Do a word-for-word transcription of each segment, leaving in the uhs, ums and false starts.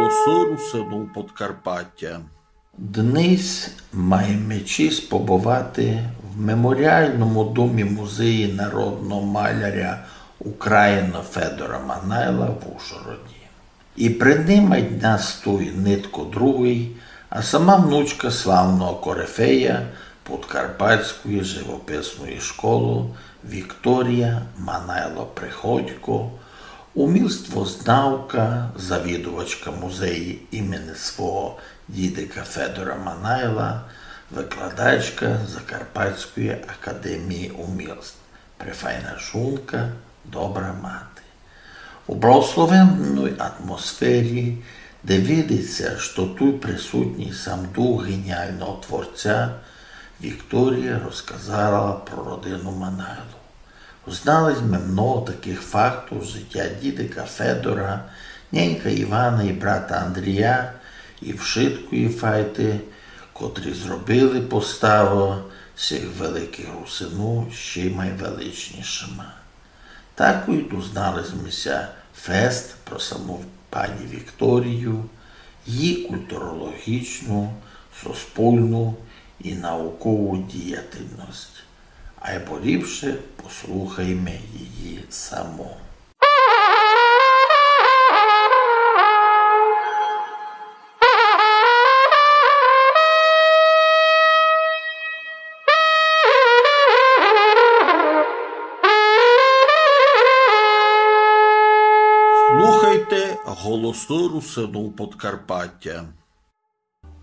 Голосы Русинув Подкарпатя. Днесь маєме честь побывати в Меморіалному домі-музеї народного маляря Україны Федора Манайла в Ужгороді. И принимать нас туй нитко другый, а сама внучка славного корифея подкарпатської живописної школы Вікторія Манайло-Приходько, умілствознавка, завідувачка музеї імени свого дідика Федора Манайла, викладачка Закарпатської академії умілств. Префайна жунка, добра мати. У благословенной атмосфері, де видить ся, што туй присутній сам дух геніалного творця, Вікторія розказала про родину Манайлов. Узнали сьме много такых фактув з житя дідика Федора, нянька Івана и брата Андрія, и вшыткої файты, котрі зробили поставу сих великых русинув ще май величнішыма. Такой дознали сьме ся фест про саму пані Вікторію, її культурологічну, суспольну и наукову діятельность. Айбо ліпше послухайме її саму. Слухайте Голосы Русинув Подкарпатя.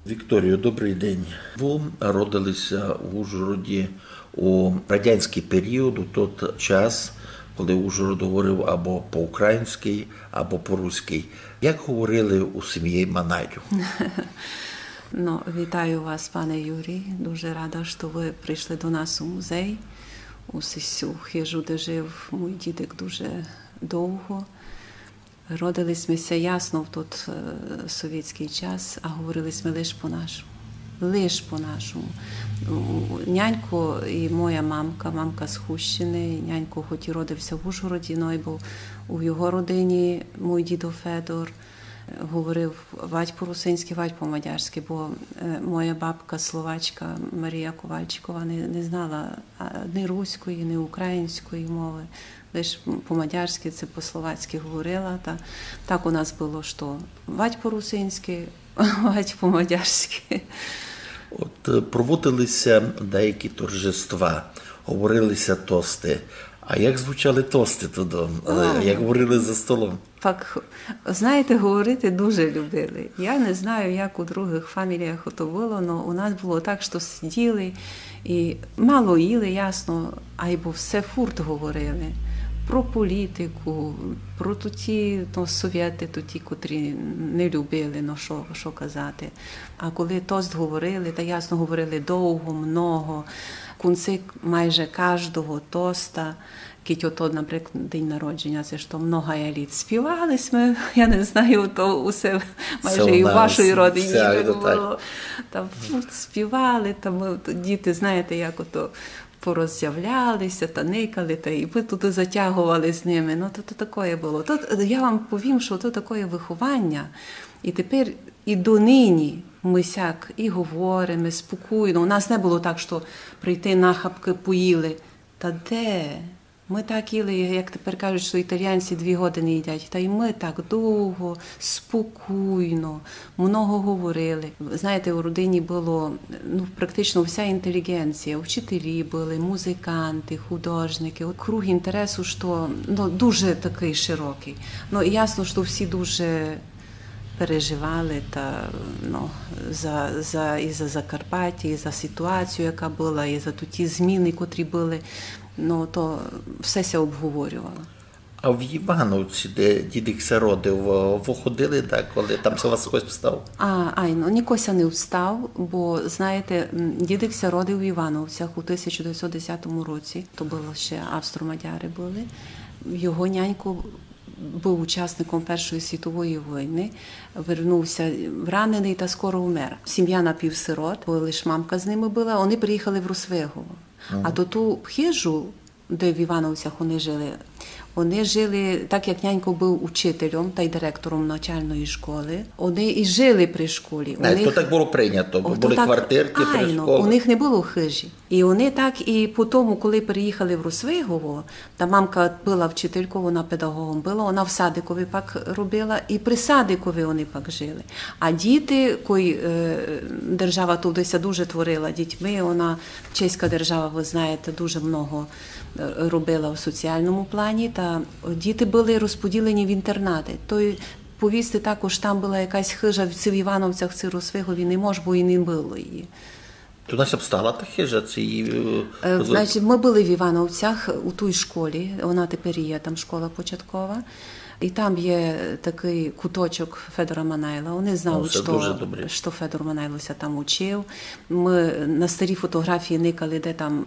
Вікторію, добрый день. Вы родили ся в Ужгороді у радянськый період, у тот час, коли Ужгород говорив або по-українськы, або по-руськы. Як говорили у сім'ї Манайлів? Ну, вітаю вас, пане Юрій. Дуже рада, што вы прийшли до нас у музей, у сесю хижу, де жив мій дідик дуже довго. Родили сьме ся ясно в тот, е, совєтськый час, а говорили сьме лиш по-нашому. Лиш по-нашому. У, у, нянько и моя мамка, мамка з Хущины, нянько хоть и родив ся в Ужгороді, но й быв у його родині, мій дідо Федор, е, говорив вадь по-русинськы, вадь по-мадярськы, бо, е, моя бабка словачка Марія Ковальчикова не, не знала, а, ни руської, ни української мовы. Лиш по-мадярськы ци по-словацькы говорила, та так у нас было, што вадь по-русинськы, вадь по-мадярськы. От, е, проводили ся деякі торжества, говорили ся тосты. А як звучали тосты туды? Е, як говорили за столом? Пак, знаєте, говорити дуже любили. Я не знаю, як у другых фаміліях ото было, но у нас было так, што сиділи и мало їли, ясно, айбо все фурт говорили. Про політику, про туті, ну, совєты, туті, котрі не любили, ну, што, што казати. А коли тост говорили, та ясно говорили довго, много. В кінці майже каждого тоста, кідь ото, наприклад, день народженя, се што много літ, співали сьме, я не знаю, то усе майже и в вашій родині так было. Там фурт співали, там, е, діти, знаєте, як ото пороззявляли ся, та никали, та и мы туды затягували з ними. Ну, то, то такоє было. То, е, я вам повім, што то такоє выхованя. И тепер и донині мы сяк и говориме спокойно. У нас не было так, што прийти нахапкы поїли. Та де? Мы так їли, як тепер кажуть, што італіянці дві годины їдять. Та й мы так довго, спокойно, много говорили. Знаєте, у родині было, ну, практично вся інтеліґенція. Учителі были, музиканты, художникы. От круг інтересу, што, ну, дуже такый широкый. Ну, і ясно, што всі дуже переживали та, ну, за, за, і за Закарпаття, і за ситуацію, яка была, і за туті зміны, котрі были. Ну, то все ся обговорювало. А в Івановці, де дідик ся родив, вы ходили, так, коли там ся вас хтось встав? А, ай, ну, ніко ся не встав, бо, знаєте, м, дідик ся родив в Івановцях у тисяча девятьсот десятому році. То было ще австро-мадяры были. Його нянько быв учасником Першої світової войны, вернув ся раненый та скоро умер. Сім'я напівсирот, бо лиш мамка з ними была, они приїхали в Росвигово. А то ту хижу, де в Івановцях они жили, Они жили, так як нянько быв учителем тай директором начальної школы, они і жили при школі. У них... То так было принято, бо были квартиркы при школі. Айно, у них не было хыжі. І они так і по тому, коли переїхали в Росвигово, та мамка была вчительков, она педагогом была, она в садикови пак робила, і при садикови они пак жили. А діти, кой, е, держава туды ся дуже творила дітьми, она, чеська держава, вы знаєте, дуже много, е, робила в соціалному плані, та діти были розподілені в інтернаты. Той повісти також, там была якась хыжа в, в Івановцях, в Росвигові не мож, бо і не было її. То у нас обстала та хыжа, ци її, е, Е, значить, мы были в Івановцях у тій школі, она тепер є, там школа початкова. І там є такый куточок Федора Манайла. Они знають, што, што Федор Манайло ся там учив. Мы на старі фотографії никали, де там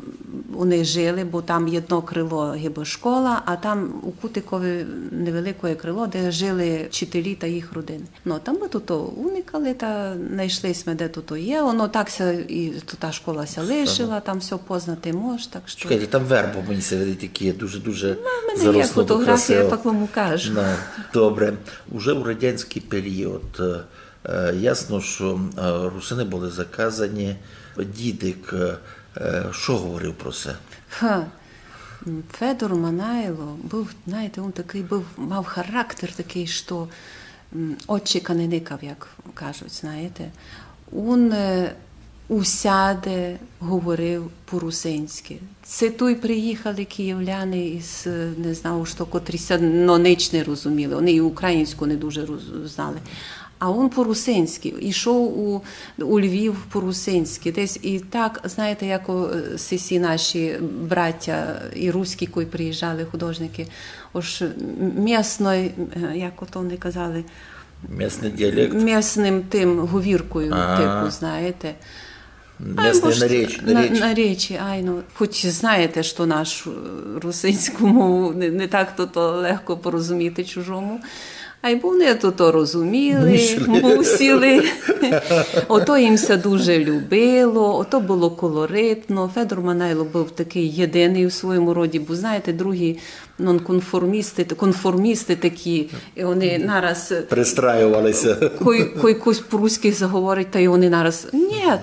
они жили, бо там єдно крило гибы школа, а там у кутикови невеликоє крило, де жили вчителі та їх родины. Но, та мы туй уникали, та найшли сьме, де туй є. Оно так ся і та школа ся лишила, там всьо познати мож, так што... Чекайте, там вербы, мені ся видить, такі дуже-дуже заросло. Ну, в мене є фотографія, я пак вам укажу. Ну, добре. Уже у радянськый період, е, е, ясно, што, е, русины были заказані. Дідик, е, е, што говорив про се? Ха. М, Федор Манайло быв, знаєте, он такый быв, мав характер такый, што, м, очі не никав, як кажуть, знаєте. Он, е, усяде говорив по-русинськы. Се туй приїхали київляни із, е, не знаю, што котрі ся, но, нич не розуміли. Они і українську не дуже роз-, знали. А он по-русинськы, ішов у, у Львів по-русинськы. Десь і так, знаєте, як о, е, сесі наші браття і руські, кой приїжджали художникы, ож м-, місной, е, як ото они казали, місный діалект? Місным тым говіркою, ага, типу, знаєте. Місный наріч-, на-, наріч. Нарічі, айно. Хоч знаєте, што нашу, е, русинську мову не, не так то, то легко порозуміти чужому. Айбо они то, то розуміли, мусили. Мусили. Ото їм ся дуже любило, ото было колоритно. Федор Манайло быв такый єдиный у своєму роді, бо, знаєте, другі нонконформісты, конформісты такі, і они нараз... Пристраювали ся. Кой, кой кось по-руськы заговорить, та й они нараз: «Нєт,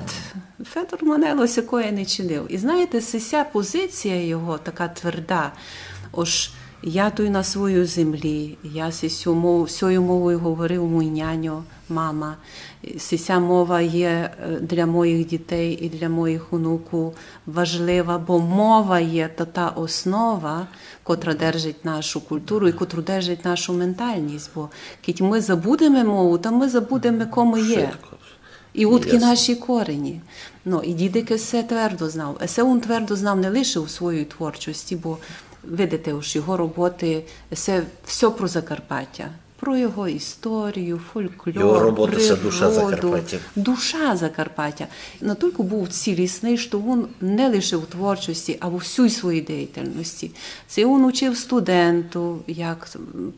Федор Манайло сякоє не чинив». І знаєте, се ся позиція його така тверда, ож я туй на своїй землі, я се сю мов-, сьою мовою говорив мій няньо, мама. Се ся мова є, е, для моїх дітей і для моїх онукув важлива, бо мова є та, та основа, котра держить нашу културу і котра держить нашу менталность. Бо кідь мы забудеме мову, та мы забудеме, ко мы є. Швидко. І удкі наші корені. Ну, і дідик се твердо знав. Се он твердо знав не лише у своїй творчости, бо, видите, уж його роботы, се всьо про Закарпаття. Про його історію, фольклор, природу. Його робота — се душа Закарпаття. Душа Закарпаття. Натілько быв цілісный, што он не лише у творчости, а у всій своїй діяльности. Се он учив студентув, як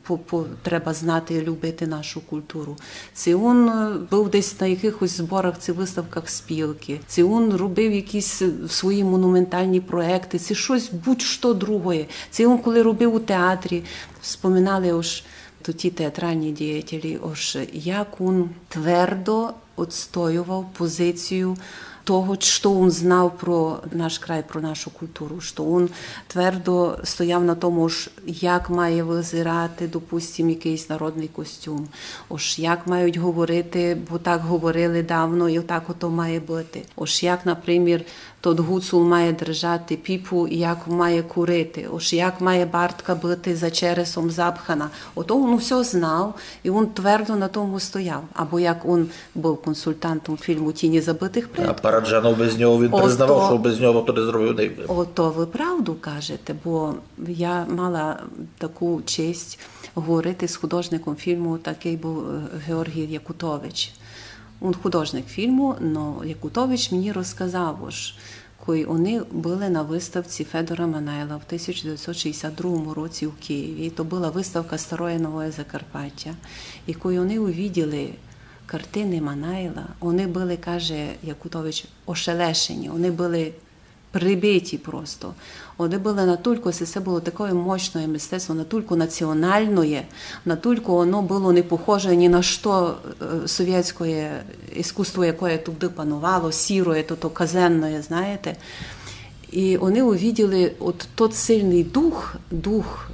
по, по, треба знати, любити нашу културу. Се он, е, быв десь на якыхось зборах ци выставках спілкы. Се он робив якісь свої монументалні проекты, се штось будь-што другоє. Се он, коли робив у театрі, вспоминали, ож то ті театралні діятелі, ож як он твердо одстоював позицію того, што он знав про наш край, про нашу културу, што он твердо стояв на тому, ож як має визирати, допустим, якыйсь народный костюм, ож як мають говорити, бо так говорили давно і так ото має быти. Ож як, напримір, тот гуцул має держати піпу і як має курити, ож як має бартка быти за чересом запхана. Ото он усьо знав, і он твердо на тому стояв. Або як он быв консультантом фільму «Тіні забытых предків». А Параджанов без нього, він признавав, што без нього то не зробив бы. Ото вы правду кажете, бо я мала таку честь говорити з художником фільму, такый быв, е, Георгій Якутович. Он художник фільму, но Якутович мені розказав, ож кой они были на выставці Федора Манайла в тисяча девятсот шістдесят другому році у Києві, то была выставка «Староє новоє Закарпаття», і кой они увиділи картины Манайла, они были, каже Якутович, ошелешені, они были прибиті просто. Они были натулько, се, се было такоє мощноє мистецтво, натулько націоналноє, натулько оно было не похоже ні на што, е, совєтськоє іскусство, якоє туды пановало, сіроє, то, то казенноє, знаєте. І они увиділи от тот сильный дух, дух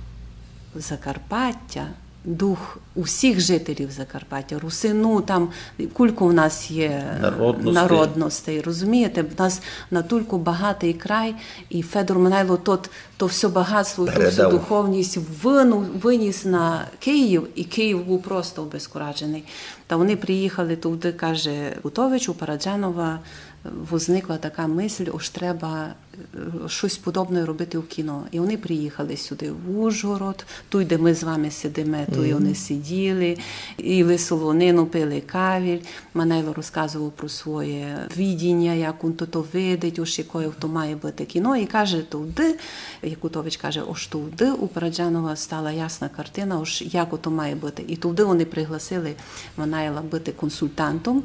Закарпаття, дух усіх жителів Закарпаття, русину, там, кулько в нас є народностей. Народностей, розумієте? В нас натулько багатый край, і Федор Манайло тот, то всьо багатство, ту всю духовность вину-, виніс на Київ, і Київ быв просто обезкураженый. Та они приїхали туды, каже Якутович, у Параджанова, е, возникла така мысль, ож треба е, штось подобне робити у кіно. І они приїхали сюды, в Ужгород, туй, де мы з вами сидиме, туй они сиділи, їли солонину, пили кавіль. Манайло розказовав про своє видіня, як он то, то видить, ож якоє то має быти кіно. І каже, товды, Якутович каже, ож товды у Параджанова стала ясна картина, ож як ото має быти. І товды они пригласили Манайла быти консультантом.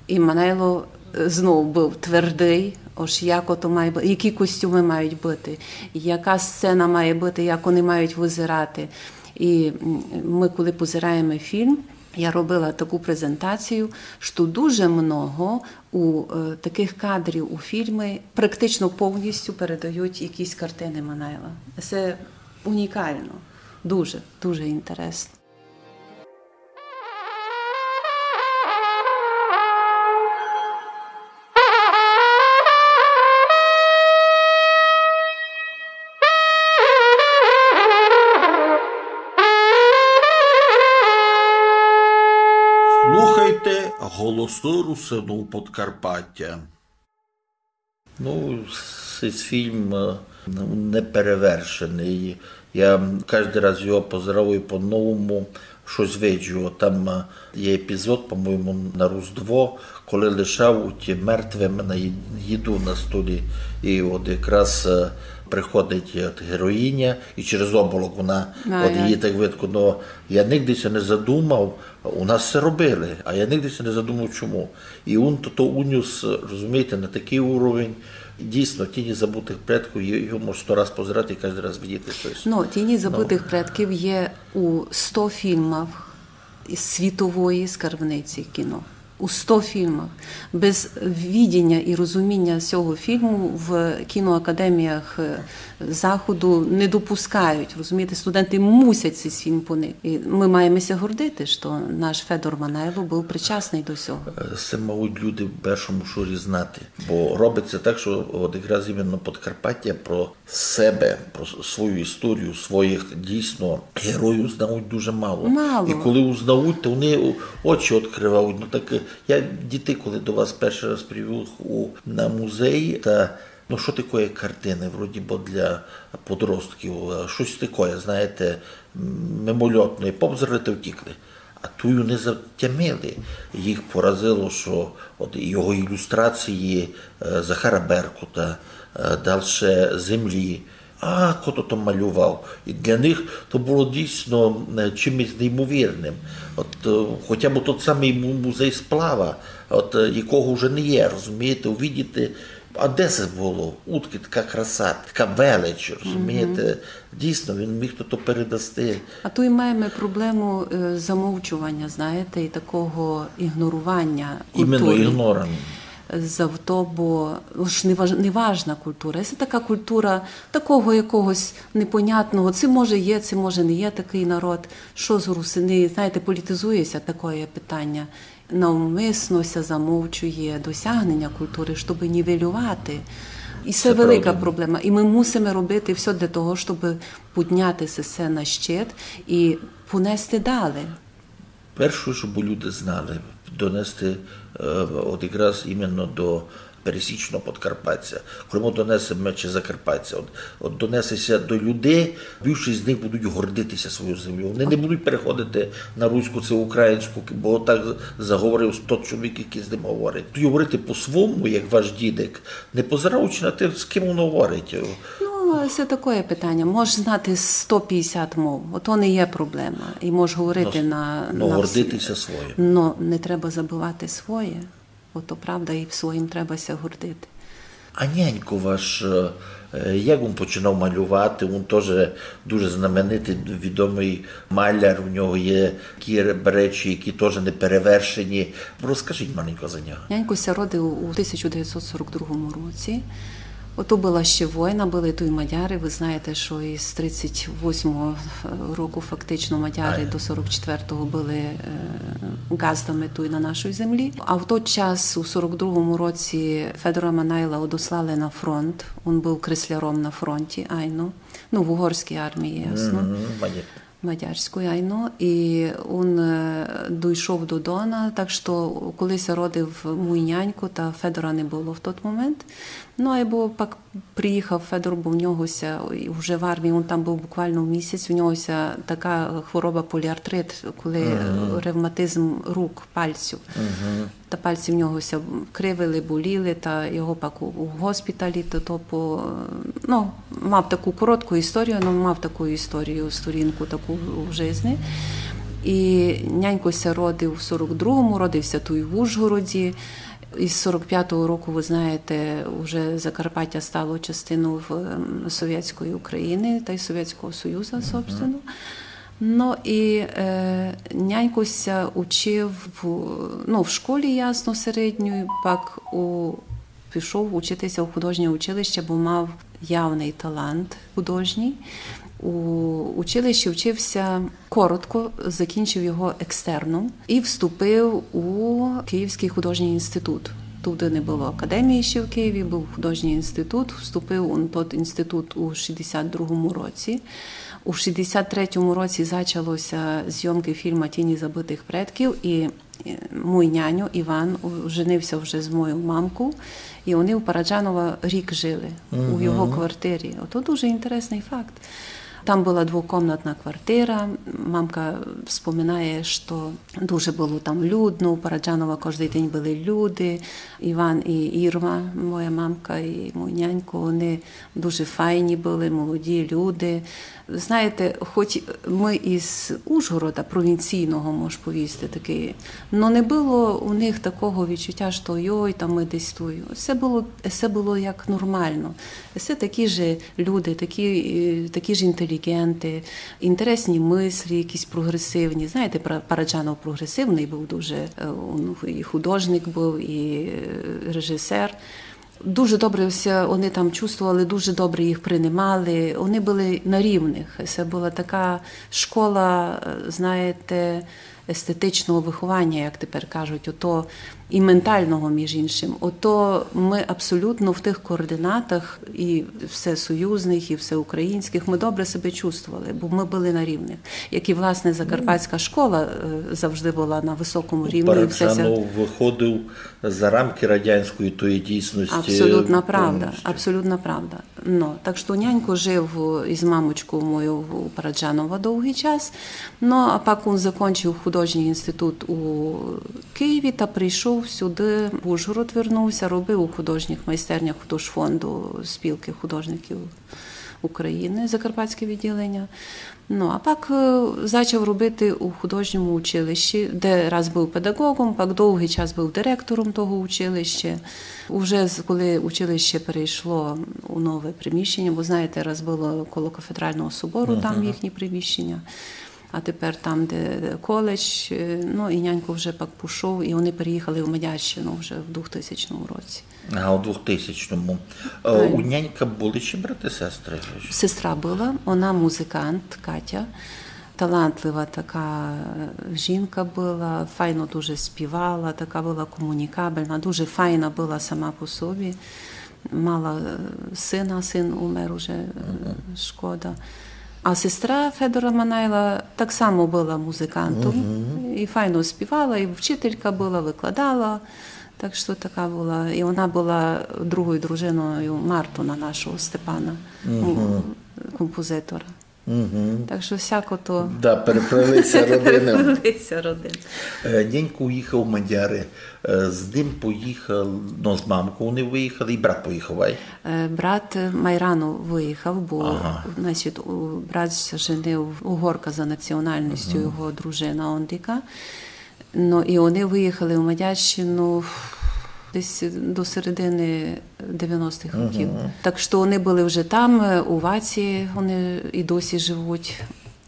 І Манайло, е, знов быв твердый, ож як ото має быти, які костюмы мають быти, яка сцена має быти, як они мають визирати. І, м, мы, коли позираєме фільм, я робила таку презентацію, што дуже много у, е, такых кадрів у фільмі практично повністю передають якісь картины Манайла. Се унікално. Дуже, дуже інтересно. Слухайте «Голосы Русинув Подкарпатя». Ну, сись фільм, е, ну, неперевершеный. Я каждый раз його позирав і по-новому штось виджу. Там, е, є епізод, по-моєму, на Руздво, коли лишав уть мертвым на ї-, їду на столі. І от якраз, е, приходить, е, от героїня, і через оболок вона, от її так видко. Но я нигде ся не задумав, у нас се робили, а я нигде ся не задумав, чому. І он то, то унюс, розумієте, на такый уровень. Дійсно, «Тіні забутых предків», є-, його мож сто раз позирати і каждый раз видіти штось. Ну, «Тіні забутых предків» є у сто фільмах із світової скарбниці кіно. У сто фільмах. Без видіня і розуміня сього фільму в кіноакадеміях, е, Заходу не допускають, розумієте, студенты мусять сись фільм поникати. І мы маєме ся гордити, што наш Федор Манайло быв причасный до сього. Е, се мають люди в першому шорі знати. Бо робить ся так, што от якраз іменно Подкарпатя про себе, про с-, свою історію, своїх дійсно героїв знають дуже мало. Мало. І коли узнають, то они о-, очі відкривають. Ну так, е, я дітей, коли до вас першый раз привів у, на музей, та, ну, што такоє картины, вроді бы для подростків, е, штось такоє, знаєте, м, мимольотне, повзирали та втікли. А туй они затямили. Їх поразило, што от його ілюстрації, е, Захара Беркута, е, дальше «Землі». А, хто то малював. І для них то было дійсно, е, чимось неймовірным. От, е, хоча бы тот самый му-, музей сплава, от, е, якого вже не є, розумієте, увидіти. А де се было? Удкы така краса, така велич, розумієте? Дійсно, він міг то, то передасти. А туй маєме проблему, е, замовчуваня, знаєте, і такого ігноруваня культуры. Іменно ігнором. Завто, бо уж не важ-, не важна культура. Се така культура такого якогось непонятного. Се може є, се може не є такый народ. Што з русины, знаєте, політизує ся такоє питаня. Навмисно ся замовчує досягнення культуры, штоб нівелювати. І се велика проблема. І мы мусиме робити всьо для того, штоб пудняти се, се на щит і понести далі. Перше, щоб люди знали, донести, е, от якраз іменно до пересічного подкарпатця. Коли мы донесеме, чи закарпатця, от, от донесе ся до людей, більшість з них будуть гордити ся своєю землею. Вони не будуть переходити на руську чи українську, бо так заговорив тот чоловік, якый з ним говорить. Тоді говорити по-свому, як ваш дідик, не позираючи на те, з ким він говорить. Ну, се такоє питаня. Можеш знати сто пятдесят мов, ото не є проблема. І можеш говорити на, на всі. Но гордити ся своїм. Но не треба забывати своє. Ото правда, і в своїм треба ся гордити. А нянько ваш, е, як він починав малювати? Він теж дуже знаменитий, відомий маляр, у нього є такі речі, які теж не перевершені. Розкажіть маленько за нього. Нянько ся родив у тисяча девятьсот сорок другому році. Ото была ще война, были туй мадяри. Вы знаєте, што із тридцять восьмого року фактично мадяри до сорок четвертого были, е, ґаздами туй на нашій землі. А в той час, у сорок другому році, Федора Манайла одослали на фронт. Він быв кресляром на фронті, айно. Ну, в угорській армії, ясно. Мгм, мадяр. Мадярської, айно. І він, е, дойшов до Дона, так што коли ся родив мій нянько, та Федора не было в тот момент. Ну, айбо пак приїхав Федор, бо в нього ся, і вже в армії, він там быв буквално місяць, у нього ся така хвороба поліартрит, коли, е, ревматизм рук, пальців. Та пальці в нього ся кривили, боліли, та його пак у, у госпіталі, то, то по, ну, мав таку коротку історію, але мав таку історію, сторінку таку в жизни. І нянько ся родив в сорок другому, родив ся туй в Ужгороді. Із сорок пятого року, вы знаєте, уже Закарпаття стало частиною в, ем, совєтської України та й Совєтського Союзу, собственно. Ну, і, е, нянько ся учив в, ну, в школі, ясно, середньої, пак у, пішов учити ся у художнє училище, бо мав явный талант художній. У училищі вчив ся коротко, закінчив його екстерном і вступив у Київськый художній інститут. Туды не было академії ще в Києві, быв художній інститут. Вступив он тот інститут у шістдесят другому році. У шістдесят третьому році зачало ся зйомкы фільма «Тіні забытых предків», і, е, мій няньо Іван у-, женив ся вже з мою мамков, і они у Параджанова рік жили, у його квартирі. Ото дуже інтересный факт. Там была двокомнатна квартира. Мамка вспоминає, што дуже было там людно, у Параджанова кождый день были люди. Іван і Ірма, моя мамка і мій нянько, они дуже файні были, молоді люди. Знаєте, хоть мы із Ужгорода, провінційного, мож повісти, такый, но не было у них такого відчуття, што йой, там мы десь туй. Всьо было, всьо было як нормално. Всьо такі ж люди, такі, е, такі ж інтеліґенты, інтересні мыслі, якісь прогресивні. Знаєте, Пара-, Параджанов прогресивный быв дуже, е, он і художник быв, і, е, режисер. Дуже добре ся они там чувствовали, дуже добре їх принимали. Они были на рівных. Се была така школа, е, знаєте, естетичного виховання, як тепер кажуть, ото і ментального, між іншим. Ото мы абсолютно в тых координатах і всесоюзных, і всеукраїнськых, мы добре себе чувствовали, бо мы были на рівных. Як і, власне, закарпатська школа, е, завжди была на высокому рівні. І все ся Параджанов выходив за рамкы радянської тої дійсности. Абсолютна правда, повністю. Абсолютна правда. Но, так што нянько жив із мамочков мою у Параджанова довгый час. Но, а пак он закончив художній інститут у Києві та прийшов сюды, в Ужгород вернув ся, робив у художніх майстернях художфонду Спілкы художників України, Закарпатське відділення. Но, а пак, е, зачав робити у художньому училищі, де раз быв педагогом, пак довгый час быв директором того училища. Уже з-, коли училище перейшло у нове приміщення, бо, знаєте, раз было коло кафедрального собору, там їхні приміщення, а тепер там, де коледж, е, но, і нянько вже пак пішов, і они переїхали в Мадярщину вже в двохтисячному році. Ага, у двохтисячному. Е, у нянька были ще браты, сестры? Сестра была, она музикант, Катя. Талантлива така, е, жінка была, файно дуже співала, така была комунікабельна, дуже файна была сама по собі. Мала, е, сына, сын умер уже, е, шкода. А сестра Федора Манайла так само была музикантом. І файно співала, і вчителька была, выкладала. Так што така была. І она была другою дружиною Мартона, нашого Степана, ну, композитора. Так што всяко то. Да, переплели ся родины. Переплели ся родины. Е, нянько уїхав в Мадяры. Е, з ним поїхав, но, з мамков они выїхали, і брат поїхав, ай? Е, брат, е, май рано выїхав, бо, значить, у, брат ся женив, угорка за національністю, його дружина ондика. Но, і они выїхали в Мадярщину в десь до середины девяностых років. Так што они были вже там, е, у Ваці, они і досі живуть.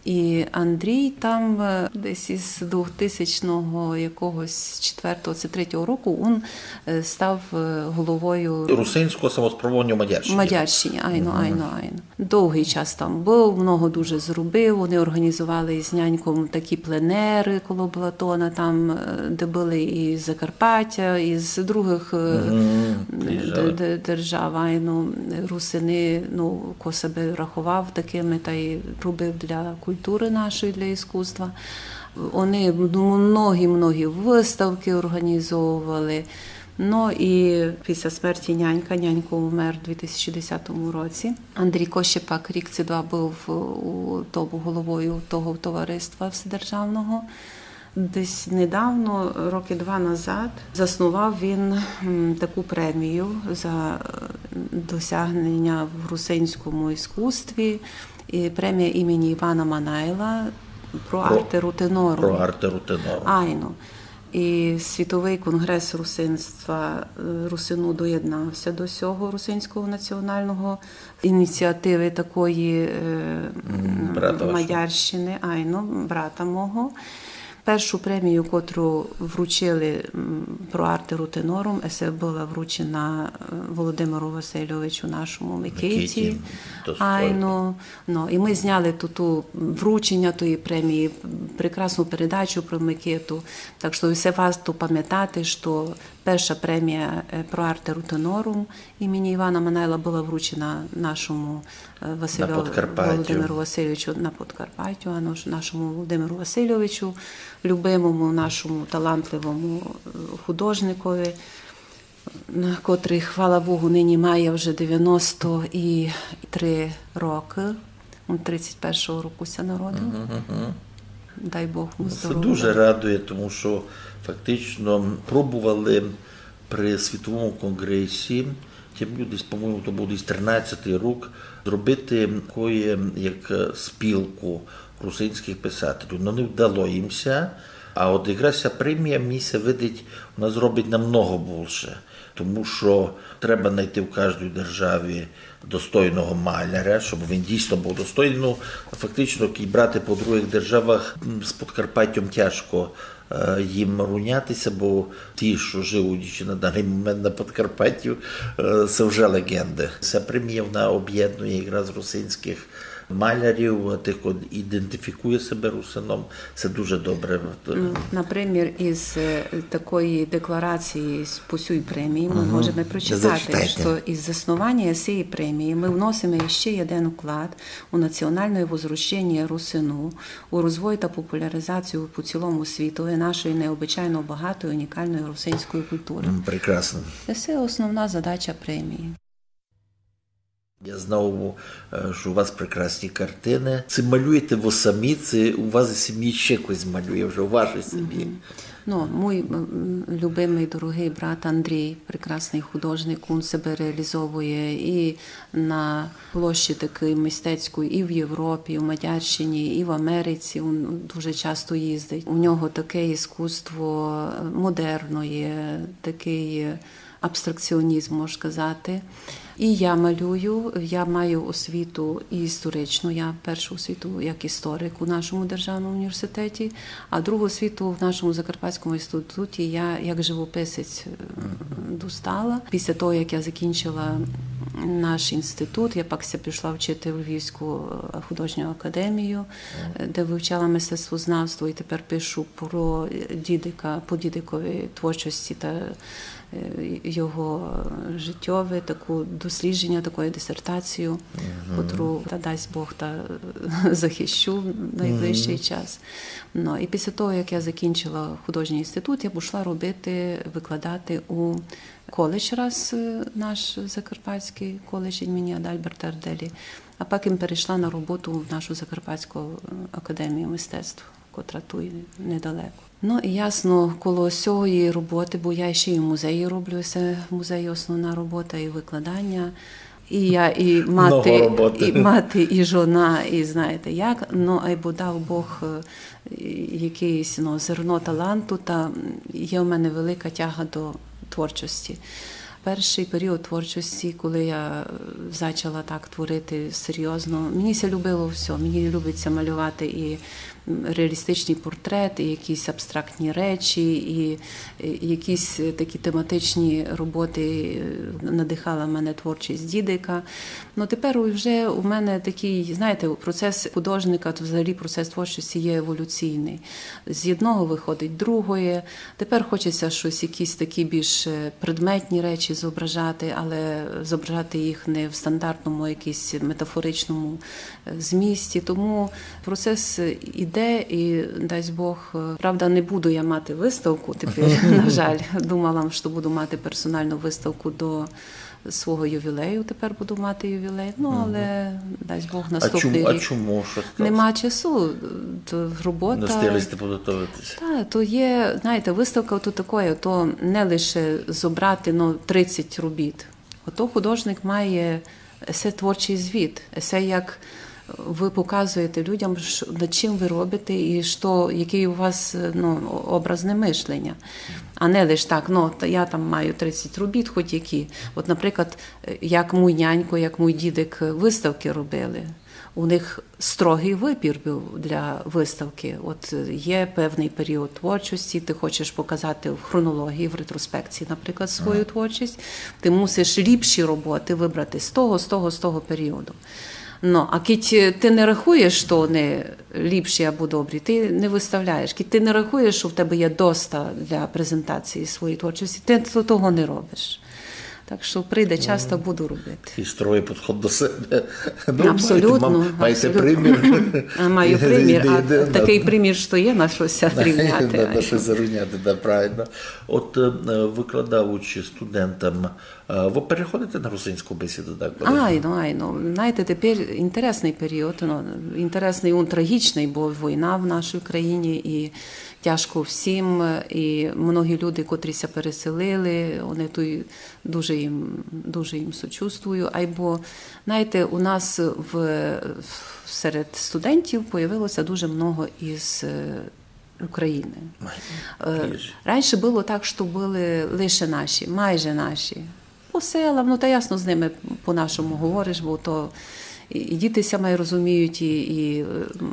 І Андрій там, е, десь із двохтисячного якогось четвертого ци третього року він, е, став, е, головою Русинського самосправлення у Мадярщині. Мадярщині, айно, айно, айно. Довгый час там быв, много дуже зробив. Они організовали із няньком такі пленеры коло Балатона, там, е, де были і з Закарпаття, і з другых, е, де-, де-, держав. Айно, русины, ну, ко себе раховав такыми, та й робив для культуры нашої, для іскусства. Они, ну, многі-многі выставкы організовували. Ну, і після смерті нянька, нянько умер у дві тисячі десятому році. Андрій Кощепак рік ци два быв у тому головою того товариства вседержавного. Десь недавно, рокы два назад, заснував він, м, таку премію за, е, досягнення в русинському іскусстві. І премія імені Івана Манайла про Arte Ruthenorum. Про Arte Ruthenorum. Айно. І Світовый конґрес русинства, е, русину доєднався до сього русинського націоналного ініціативы такої, е, Мадярщины, айно, брата мого. Першу премію, котру вручили, м, про Arte Ruthenorum, е, се была вручена, е, Володимиру Васильовичу, нашому Микиті. Микиті, достойно. Айно. Ну, і мы зняли ту, ту вручення тої премії, прекрасну передачу про Микиту. Так што всьо варто памятати, што перша премія, е, про Arte Ruthenorum імені Івана Манайла была вручена нашому, е, Василю-, Володимиру Васильовичу на Подкарпаттю, а наш-, нашому Володимиру Васильовичу, любимому нашому талантливому, е, художникови, на котрый, хвала Богу, нині має вже девяносто і три рокы. Він тридцять першого року ся народив. Дай Бог му здоровя. Се дуже радує, тому што фактично пробовали при світовому конґресі, тым люди, по-моєму, то быв десь тринадцятый рік, зробити такоє, як, е, спілку русинськых писателів. Но не вдало їм ся. А от якраз ся премія, мені ся видить, вона зробить намного бульше. Тому што треба найти в каждій державі достойного маляря, щоб він дійсно быв достойный. Ну, фактично, як брати по другых державах, м, з Подкарпаттям тяжко, е, їм рівняти ся, бо ті, што живуть іщи на даный момент на Подкарпаттю, е, се вже леґенды. Ся премія, вона обєднує якраз русинськых малярів, тых, хто ідентифікує себе русином, се дуже добре. М, например, із, е, такої декларації з, по сюй премії мы можеме прочитати, што із заснованя сеї премії мы вносиме іщи єден вклад у націоналне возрожденя русину, у розвой та популяризацію по цілому світу нашої необычайно богатої, унікалної русинської културы. М, прекрасно. Се основна задача премії. Я знав, е, што у вас прекрасні картины. Ци малюєте вы самі, ци у вас із сімї іщи хтось малює вже у вашій сімї? Ну, мій, м, любимый, дорогый брат Андрій, прекрасный художник, він себе реалізовує і на площі такій мистецькій, і в Європі, і в Мадярщині, і в Америці. Він дуже часто їздить. У нього таке іскусство модерноє, такый абстракціонізм, можна сказати. І я малюю, я маю освіту і історичну, я першу освіту як історик у нашому державному університеті, а другу освіту в нашому Закарпатському інституті я як живописець, е, достала. Після того, як я закінчила наш інститут, я пак ся пішла вчити в Львівську, е, художню академію, е, де вивчала мистецтвознавство і тепер пишу про, е, Дідика, по Дідиковій творчості та е, його життєве, таку дослідження, таку дисертацію, котру, та дасть Бог, та захищу в найближчий час. Ну, і після того, як я закінчила художній інститут, я пішла робити, викладати у коледж раз, е, наш закарпатський коледж імені Адальберта Арделі, а потім перейшла на роботу в нашу Закарпатську, е, академію мистецтв, котра туй недалеко. Ну, і ясно, коло сьої роботы, бо я ще й в музеї роблю, се в музеї основна робота і викладання. І я і мати, і мати, і жона, і знаєте як. Ну, айбо дав Бог, е, якыйсь, ну, зерно таланту, та є в мене велика тяга до творчості. Першый період творчості, коли я, е, зачала так творити серйозно, мені ся любило всьо. Мені любить ся малювати і, м, реалістичный портрет, і якісь абстрактні речі, і, і якісь, е, такі тематичні роботы, е, надихала мене творчість дідика. Но тепер уже у мене такый, знаєте, процес художника, то взагалі процес творчості є еволюційный. З одного выходить другоє. Тепер хоче ся штось, якісь такі більш, е, предметні речі зображати, але зображати їх не в стандартному, якійсь метафоричному, е, змісті. Тому процес іде і, дасть Бог, е, правда, не буду я мати выставку тепер, на жаль. Думала, што буду мати персоналну выставку до свого ювілею, тепер буду мати ювілей. Ну, але, дасть Бог, наступный рік. А чому, а чому? Што сталося? Нема часу, то робота. Не встигли сьте підготовити ся? Та, то є, знаєте, выставка то такоє, то не лише зобрати, ну, тридцять робіт. Ото художник має есе творчый звіт, есе як вы показуєте людям, ш-, над чим вы робите і што, якый у вас, е, ну, образне мишленя. А не лиш так, ну, та я там маю тридцять робіт, хоть які. От, наприклад, е, як мій нянько, як мій дідик выставкы робили. У них строгый выбір быв для выставкы. От, е, є певный період творчості, ты хочеш показати в хронології, в ретроспекції, наприклад, свою творчість, ты мусиш ліпші роботы выбрати з того, з того, з того періоду. Ну, а кідь, е, ты не рахуєш, што они ліпші або добрі, ты не выставляєш. Кідь ты не рахуєш, што в тебе є доста для презентації своєї творчості, ты то-, того не робиш. Так што прийде час, та буду робити. Такый строгый підход до себе. Ну, абсолютно, маєте, ма-, маєте абсолютно. Примір. А, маю примір, а такый примір, што є на што ся рівняти, на што зарівняти, да, правильно. От, е, викладаючи студентам, е, вы переходите на русинську бесіду, так? Айно, айно. Знаєте, тепер інтересный період, ну, інтересный, он трагічный, бо война в нашій країні, і тяжко всім, і многі люди, котрі ся переселили, они туй дуже їм, дуже їм сочувствую. Айбо, знаєте, у нас в, серед студентів появилося дуже много із, е, України. Е, раніше было так, што были лише наші, майже наші. По селам, ну, та ясно, з ними по-нашому говориш, бо то і, і діти ся май розуміють, і, і, е,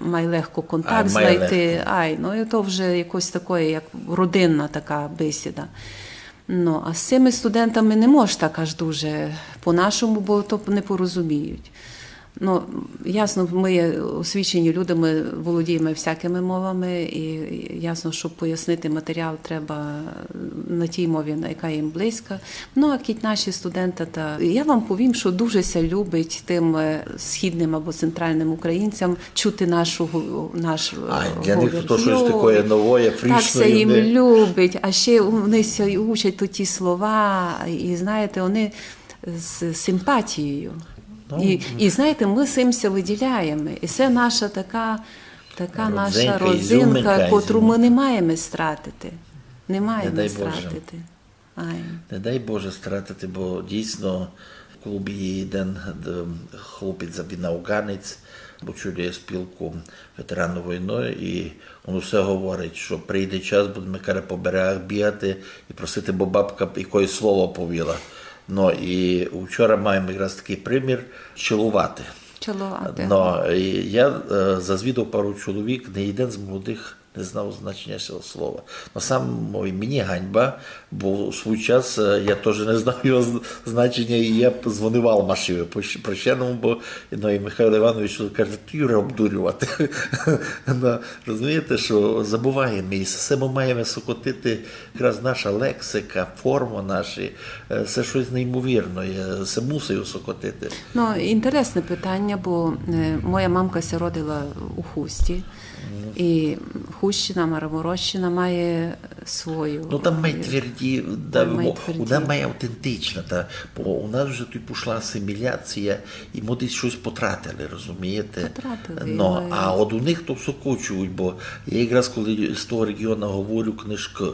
май легко контакт знайти. Ай, ну, і то вже якось такоє, як родинна така бесіда. Ну, а з цими студентами не можеш так аж дуже по-нашому, бо то не порозуміють. Ну, ясно, мы є освічені люди, мы володієме всякими мовами, і ясно, щоб пояснити матеріал, треба на тій мові, на яка їм близька. Ну, а кідь наші студенти, та я вам повім, що дуже ся любить тим, е, східним або центральним українцям чути нашу гу-, наш, е, говір. А для них то щось таке нове, фрішне. Так ся їм любить, а ще вони ся учать то ті слова, і, знаєте, вони з симпатією. Ну. І, і знаєте, мы сим ся виділяєме. І це наша така, така наша родзинка, ізюминка, котру мы не маєме стратити. Не маєме стратити. Ай. Не дай Боже стратити, бо дійсно в клубі є один, д-, хлопець, він афганець, очолює спілку ветеранів війни, і він усе говорить, що прийде час, будеме, каже, по берегах бігати і просити, бо бабка якоє слово повіла. Ну, і вчора маєме якраз такый примір чиловати. Чиловати. Ну, і я, е, зазвідав пару чоловік, ні один з молодих не знав значення цього слова. Но сам мовив, мені ганьба, бо у свій час, е, я теж не знав його з-, значення, і я дзвонив Алмашеві по щ-, по щеному, бо, ну, і Михайло Іванович каже: «Ти, Юра, обдурювати». Ну, розумієте, що забуваєме, і все мы маєме сокотити, якраз наша лексика, форма наші, е, це щось неймовірне, це мусить сокотити. Ну, інтересне питання, бо, е, моя мамка ся родила у Хусті, і Хустщина, Мараморощина має свою. Ну, там май тверді, да, вона май автентична, та, бо у нас вже тут пішла асиміляція, і мы десь щось потратили, розумієте? Потратили. Ну, а от у них то сокочують, бо я якраз коли з того регіону говорю, книжки,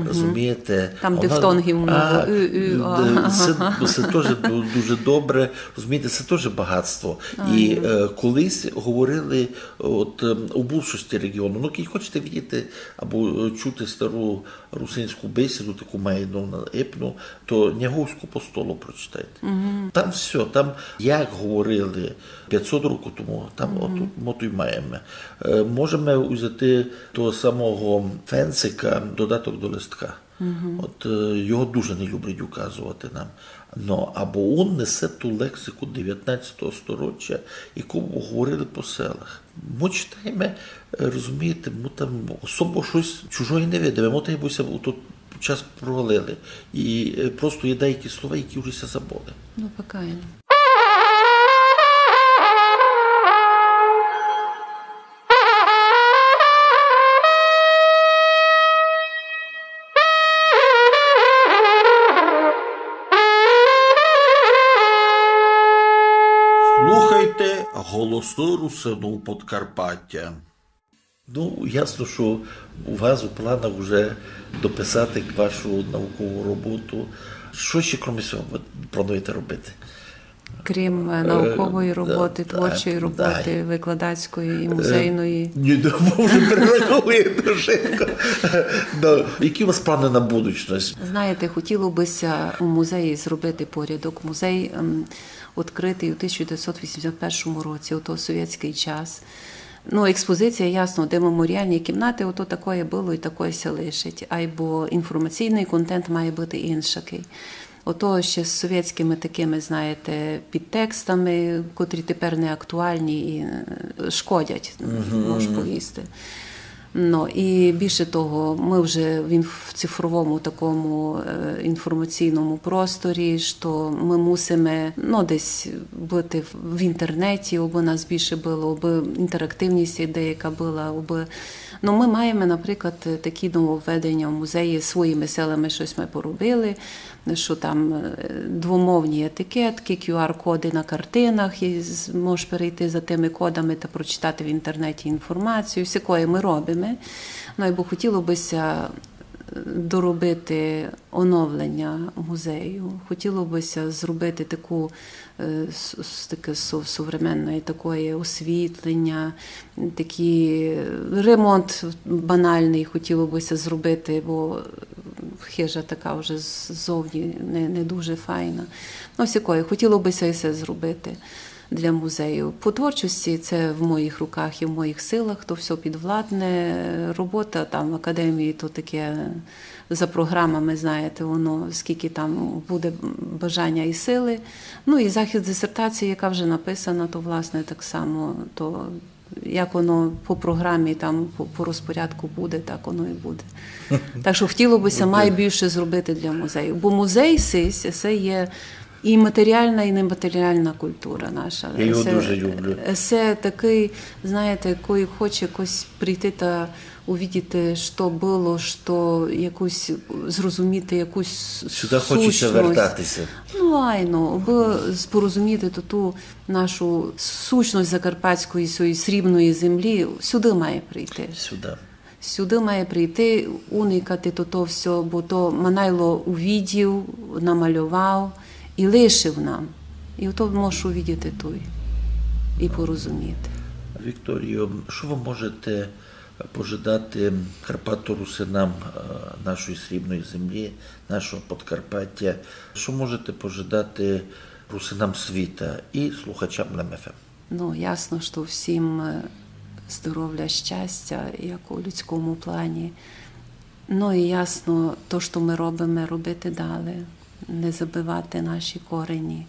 розумієте? Там дифтонгів много, ы, ы, а. Це, це теж ду-, дуже добре, розумієте, це теж багатство. І, е, колись говорили, от, ем, у більшості регіону, ну, кідь хочете, Видіти або, е, чути стару русинську бесіду, таку майну епну, то Няговську постолу прочитайте. Там всьо, там як говорили пятсот років тому, там от мы туй маєме. Е, можеме узяти того самого Фенцика «Додаток до листка». От, е, його дуже не люблять указовати нам. Но, або он несе ту лексику девятнадцятого сторіччя, яку говорили по селах. Мы читаєме, е, розумієте, мы там особо штось чужоє не видиме. Мы так бы ся у тот час провалили. І, е, просто є деякі слова, які вже ся забыли. Ну, пока. Слухайте «Голосы русинув Подкарпатя». Ну, ясно, што у вас у планах уже дописати вашу наукову роботу. Што ще, кроме сього, вы плануєте робити? Крім, е, наукової роботи, творчої роботи, викладацької і музейної. Ні, да, вы вже перераховуєте швидко. Да. Які у вас планы на будучность? Знаєте, хотіло бы ся у музеї зробити порядок. Музей, ем, відкритий у тисяча девятсот вісімдесят першому році, ото совєтськый час. Ну, експозиція, ясно, де меморіальні кімнаты, ото такоє было і такоє ся лишить. Айбо інформаційный контент має быти иншакый. Ото ще з совєтськыми такыми, знаєте, підтекстами, котрі тепер не актуальні і, е, шкодять, мож повісти. Ну, і більше того, мы вже в інф-, в цифровому такому, е, інформаційному просторі, што мы мусиме, ну, десь быти в, в інтернеті, абы нас більше было, абы інтерактивность деяка была, абы, ну, мы маєме, наприклад, такі нововведеня в музеї, своїми силами штось мы поробили, што там, е, двомовні етикеткы, Q R-коды на картинах, і з-, можеш перейти за тыми кодами та прочитати в інтернеті інформацію. Всякоє мы робиме. Ну, айбо хотіло бы ся, е, доробити оновлення музею. Хотіло бы ся зробити таку, е, с-, с-, таке со-, современне такоє освітлення, такый ремонт банальный хотіло бы ся зробити, бо хижа така вже з-, ззовні не, не дуже файна. Ну, всякоє, хотіло бы ся і се зробити для музею. По творчості се в моїх руках і в моїх силах, то всьо підвладне. Робота там в академії, то таке за програмами, знаєте, воно скільки там буде бажання і сили. Ну, і захист дисертації, яка вже написана, то, власне, так само, то як воно по програмі, там, по, по розпорядку буде, так воно і буде. Так што хотіло бы ся май більше зробити для музею. Бо музей сись, се є і матеріална, і нематеріална култура наша. Я його дуже люблю. Се такый, знаєте, коли хоче якось прийти та увидіти, што было, што якусь, зрозуміти якусь сущность. Сюды хоче ся вертати ся. Ну, айно, абы з-, порозуміти ту, ту нашу сущность закарпатської, сьої срібної землі, сюды має прийти. Сюды. Сюды має прийти, уникати то, то всьо, бо то Манайло увидів, намальовав і лишив нам. І ото можеш увидіти туй і порозуміти. Вікторіо, што вы можете пожадати карпаторусинам, е, нашої срібної землі, нашого Подкарпатя? Што можете пожадати русинам світа і слухачам Лем Ф М? Ну, ясно, што всім, е, здоровля, щастя, як у людському плані. Ну, і ясно, то, што мы робиме, робити далі, не забывати наші корені,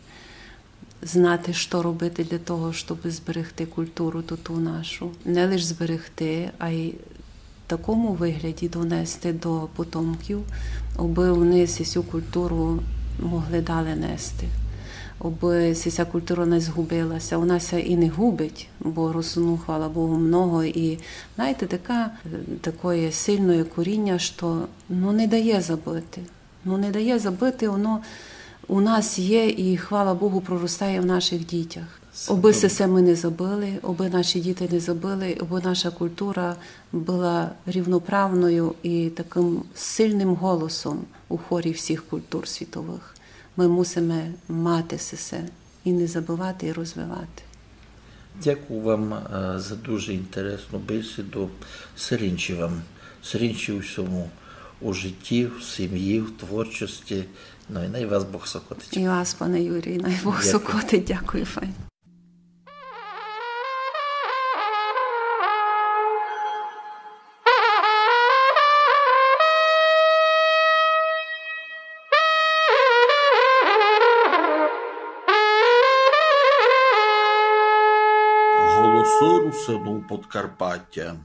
знати, што робити для того, щоб зберегти культуру ту, ту нашу. Не лиш зберегти, а й в такому вигляді донести до потомків, аби вони сю культуру могли далі нести, аби ся культура не згубила ся. Вона ся і не губить, бо русинув, хвала Богу, много. І, знаєте, така, такоє сильне коріння, што, ну, не дає забыти. Ну, не дає забыти, воно у нас є і, хвала Богу, проростає в наших дітях. Обы се, се мы не забыли, обы наші діти не забыли, обы наша культура была рівноправною і такым сильным голосом у хорі всіх культур світовых. Мы мусиме мати се, се і не забывати, і розвивати. Дякую вам е, за дуже інтересну бесіду. Серенчі вам, серенчі у всьому, у житті, в сім'ї, в творчості. Ну і най вас Бог сокотить. І вас, пане Юрій, най Бог Дякую. Сокотить. Дякую, файн. Голосы Русинів Подкарпатя.